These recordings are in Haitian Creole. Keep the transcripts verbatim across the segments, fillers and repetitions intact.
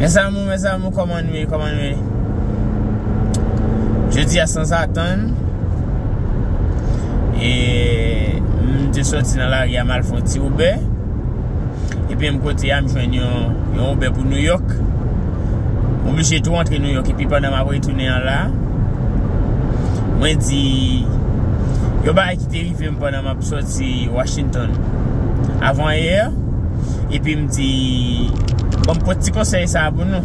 Mes amours, mes amours, kòman nou ye, kòman nou ye? Jodi a, sanzatann, e m te soti nan lari a, m al fè yon ti Uber. Epi m kote a, m jwenn yon, yon Uber pou New York. M oblije tou antre New York. Epi pandan m ap retounen an la, mwen di, yon bagay ki te rive m pandan m ap soti Washington avan yè. Epi m di, bon, m pote ti konsèy sa a pou nou.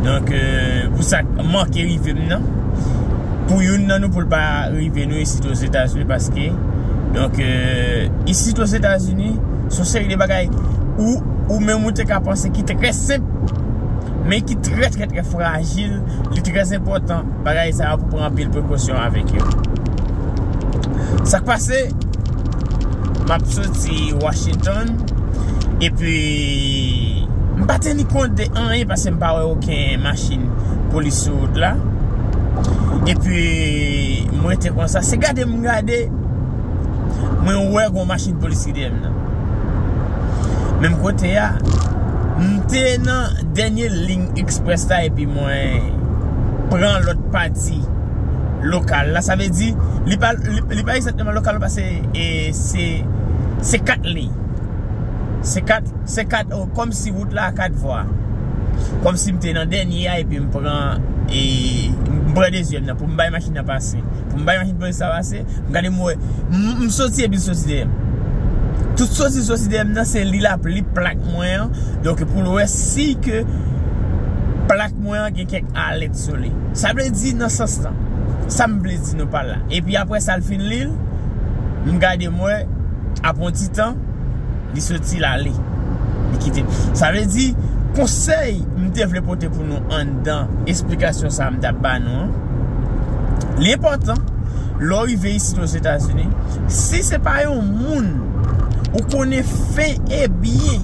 Donk, euh, pou sa k manke rive m nan, pou youn nan nou, pou l pa rive nou isit Ozetazini, paske, donk, euh, isit Ozetazini, se yon seri de bagay ou, ou menm ou te ka panse ki trè senp, men ki trè, trè, trè frajil. Li trè enpòtan, bagay sa yo, pou pran anpil prekosyon avèk yo. Sa k pase, m ap soti Washington, epi m pa teni kont de anyen, paske m pa wè okenn machin polis sou wout la. Epi m rete konsa, se gade m gade, mwen wè gon machin polis ki dèyè m nan. Menm kote a, m te nan dènye liy eksprès la, epi mwen pran lòt pati lokal la. Sa vle di, li pa, li, li pa egzakteman lokal, paske, e, se, se kat liy. Se kat, se kat, o, kòmsi wout la a kat vwa. Kòmsi m te nan dènye a, epi m pran, e, m pran dezyèm nan pou m bay machin nan pase. Pou m bay machin polis la pase, m gade m wè, m, m soti epi l soti dèyè m. Tout soti, soti dèyè m nan, se li l ap li plak mwen an. Donk, pou l wè si ke plak mwen an gen kèk alèt sou li. Sa vle di, nan sans lan, sa m vle di nou pa la. Epi apre sa, l fin li l, m gade m wè, apre yon ti tan, li soti l ale. Li kite m. Sa vle di, konsèy m te vle pote pou nou anndan esplikasyon sa a m t ap ba nou an, li enpòtan, lè w rive isit Ozetazini, si se pa yon moun ou konnen fen e byen,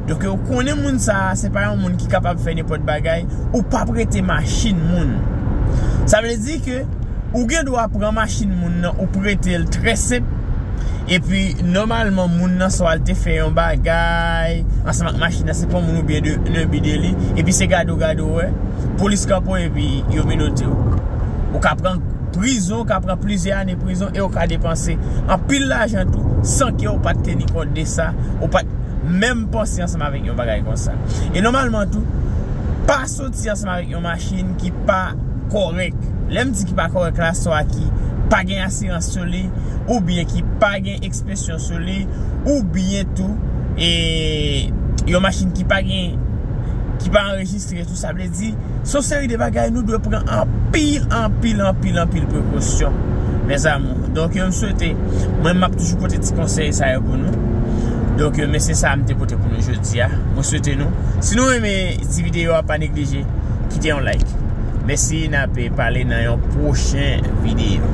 donk ou konnen moun sa a, se pa yon moun ki kapab fè nenpòt bagay, ou p ap prete machin moun. Sa vle di ke ou gen dwa pran machin moun nan, ou prete l trè senp. Epi, nòmalman, moun nan swa l te fè yon bagay ansanm ak machin nan, se pa yon moun oubyen de, de bi de li. Epi se gade w gade w wè, polis kanpe w epi yo menote w. Ou ka pran prizon, ou ka pran plizyè ane prizon e ou ka depanse anpil lajan tou, san ke ou pa t teni kont de sa, ou pa t menm panse ansanm avèk yon bagay konsa. E nòmalman tou, pa soti ansanm avèk yon machin ki pa kòrèk. Lè m di ki pa kòrèk la, swa ki pa gen asirans sou li, oubyen ki pa gen enspeksyon sou li, oubyen tou, e, yon machin ki pa gen, ki pa anrejistre tou, sa vle di, se yon seri de bagay nou dwe pran anpil, anpil, anpil, anpil prekosyon, mes amours. Donk, yo, m swete, mwen, m ap toujou pote ti konsèy sa yo pou nou. Donk, yo, men se sa m te pote pou nou jodi a. Mwen swete nou, si nou renmen ti videyo a, pa neglije kite yon like. Mèsi, n ap pale nan yon pwochen videyo.